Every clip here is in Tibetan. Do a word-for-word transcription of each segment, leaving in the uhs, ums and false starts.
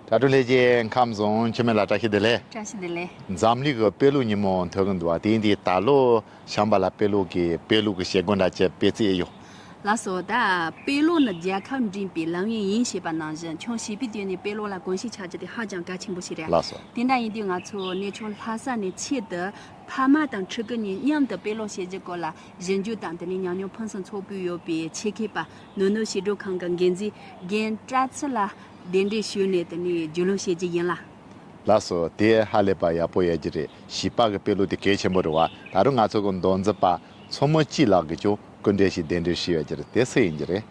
དྲ་གྲོགས་ལྷན་རྒྱས་ཁམས་བཟང་། འཆི་མེད་ལགས་བཀྲ་ཤིས་བདེ་ལེགས། བཀྲ་ཤིས་བདེ་ལེགས། འཛམ་གླིང་གི་དཔེ་ཀློག་ཉིན་མོ་ཐོན་གྱི་འདུག་བ། དེ་ཡིན་དུས་ད་ལོ་བྱམས་པ་ལགས་དཔེ་ཀློག་གི་དཔེ་ཀློག་གི་བྱེད་སྒོ་འདྲ་ཅིག་སྤེལ་རྩིས་ཨེ་ཡོད། ལགས་སོ། ད་དཔེ་ཀློག་ནི་རྒྱལ་ཁབ་འདྲེན་པའི་ལམ་ཡིག་ཡིན་ཞེས་པ་ནང་བཞིན་ཁྱོན་བྱིས་པའི་དུས་ནས་དཔེ་ཀློག་ལ་གོམས་གཤིས་ཆགས་རྒྱུ་དེ་ཧ་ཅང་གལ་ཆེན་པོ་ཞིག་རེད། ལགས་སོ། དེ་འདྲ་ཡིན་དུས་ང་ཚོ་གནས་ཆུང་ལྷ་ས་ནས་ཆེད་དུ་ཕ་མ་དང་ཕྲུ་གུ་གཉིས་མཉམ་དུ་དཔེ་ཀློག་བྱེད་རྒྱུ་སྐོར་ལ་ཞིབ་འཇུག་དང་དེ་ནས་ཉམས་མྱོང་ཕུན་སུམ་ཚོགས་པོ་ཡོད་པའི་ཆེད་མཁས་པ་ནུབ་ནུབ་བྱིས་སྒྲུང་ཁང་གི་འགན་འཛིན་རྒན་བཀྲ་ཚེ་ལགས་གདན་འདྲེན་ཞུས་ནས་དེ་ནས་རྒྱུས་ལོན་བྱེད་རྒྱུ་ཡིན་ལ། ལགས་སོ། དེ་ཧ་ལས་པ་ཡག་པོ་ཡོད་ཀྱི་རེད། བྱིས་པ་གི་དཔེ་ཀློག་དེ་གལ་ཆེན་པོ་རེད་བ། ད་རུང་ང་ཚོ་གི་མདོ་འཛིན་པ་མཚོ་མོ་སྐྱིད་ལགས་ཀྱིས་ཀྱང་སྐུ་མགྲོན་ཞིག་གདན་འདྲེན་ཞུས་ཡོད་ཀྱི་རེད། དེ་སུ་ཡིན་གྱི་རེད།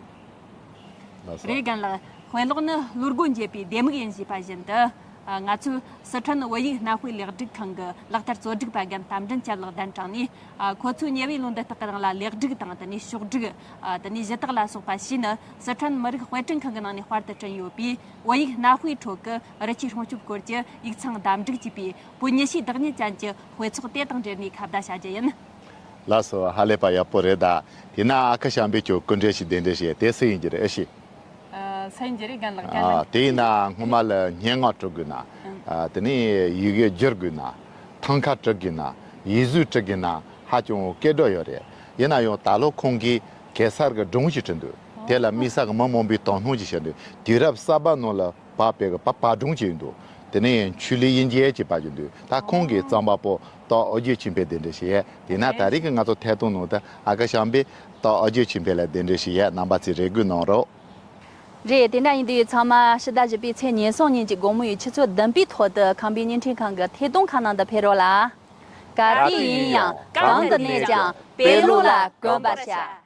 ལགས་སོ། རེད། རྒན་ལགས། དཔེ་ཀློག་ནི་བློ་སྒོ་འབྱེད་པའི་ལྡེ་མིག་ཡིན་ཞེས་པ་བཞིན་དུ། ཨ། ང་ཚོའི་སི་ཁྲོན་བོད་ཡིག་གནའ་དཔེ་ལེགས་སྒྲིག་ཁང་གི་ལག་བསྟར་གཙོ་སྒྲིག་པ་རྒན་དམ་འདྲེན་སྐྱབས་ལགས་གདན་དྲངས་ནས། ཨ། ཁོ་ཚོས་ཉེ་བའི་ལོ་འདི་དག་གི་རིང་ལ་ལེགས་སྒྲིག་དང་དེ་ནས་ཕྱོགས་སྒྲིག་ཨ། དེ་ནས་གཞི་བདག་ལ་སོགས་པ་བྱས་ནས་སི་ཁྲོན་མི་རིགས་དཔེ་སྐྲུན་ཁང་གི་ནང་ནས་དཔར་དུ་བསྐྲུན་ཡོད་པའི་བོད་ཡིག་གནའ་དཔེའི་ཁྲོད་ཀྱི་རི་ཆུའི་སྲུང་སྐྱོབ་སྐོར་གྱི་ཡིག་ཚང་བདམས་སྒྲིག་བྱས་པའི་བོད་ཉི་ཤུའི་བདག་ཉིད་ཅན་གྱི་དཔེ་ཚོགས་དེ་དང་འབྲེལ་ནས་ཁ་བརྡ་བྱ་རྒྱུ་ཡིན། ལགས་སོ། ཧ་ལས་པ་ཡག་པོ་རེད་ད། དེས་ན་ཨ་ཁུ་བྱམས་པས་ཀྱང་སྐུ་མགྲོན་ཞིག་གདན་འདྲེན་བྱས། དེ་སུ་ཡིན་གྱི་རེད། ཨེ་ཤེས། ཨ། སུ་ཡིན་གྱི་རེད། རྒན་ལགས། ཨ། རྒན་ལགས། དེ་ཡིན་ན་སྔོན་མ་ལ་སྙན་ངག་འབྲི་དགོས་ན། ཨ། དེ་ནས་ཡི་གེ་བསྒྱུར་དགོས་ན། ཐང་ཀ་འབྲི་དགོས་ན། ཡིག་གཟུགས་འབྲི་དགོས་ན་ཧ་ཅང་སྐད་སྒྲོག་ཡོད་རེད། ཡིན་ན་ཡང་ད་ལོ་ཁོང་གིས་གེ་སར་གྱི་སྒྲུང་ཞིག་བྲིས་འདུག། དེ་ལ་དམིགས་བསལ་གྱི་མི་མང་པོས་དོ་སྣང་ཅིག་བྱས་འདུག། དུས་རབས་གསར་པ་ནང་ལ་བབས་པའི་གི་པར་པར་སྒྲུང་ཅིག་ཡིན་འདུག། དེ་ནས་ཆོས་ལུགས་དབྱེ་འབྱེད་ཅེས་པ་ཅིག་འདུག། ད་ཁོང་གི་རྩོམ་པ་པོ་སྟག་ཨོ་རྒྱན་ཆོས་འཕེལ་གདན་འདྲེན་ཞུས་ཡོད། དེས་ན་ད་རེས་ཀྱི་ང་ཚོ་ཐད་གཏོང་ནང་དུ་ཨ་ཁུ་བྱམས་པས་སྟག་ཨོ་རྒྱན་ཆོས་འཕེལ་ལ་གདན་འདྲེན་ཞུས་ཡོད། རྣམ་པ་ཚོས་རེ་སྒུག་གནང་རོགས། རེད། དེ་འདྲ་ཡིན་དུས་ཚང་མ་ཕྱི་ཟླ་བཞི་པའི་ཚེས་ཉེར་གསུམ་ཉིན་གྱི་དགོང་མོ་ཡི་ཆུ་ཚོད་བདུན་པའི་ཐོག་ཏུ་ཁམས་པའི་བརྙན་འཕྲིན་ཁང་གི་ཐད་གཏོང་ཁང་ནང་དུ་ཕེབས་རོགས་ལ། ག་དུས་ཡིན་ཡང་གང་དུ་གནས་ཀྱང་དཔེ་ཀློག་ལ་གོམས་པར་བྱ།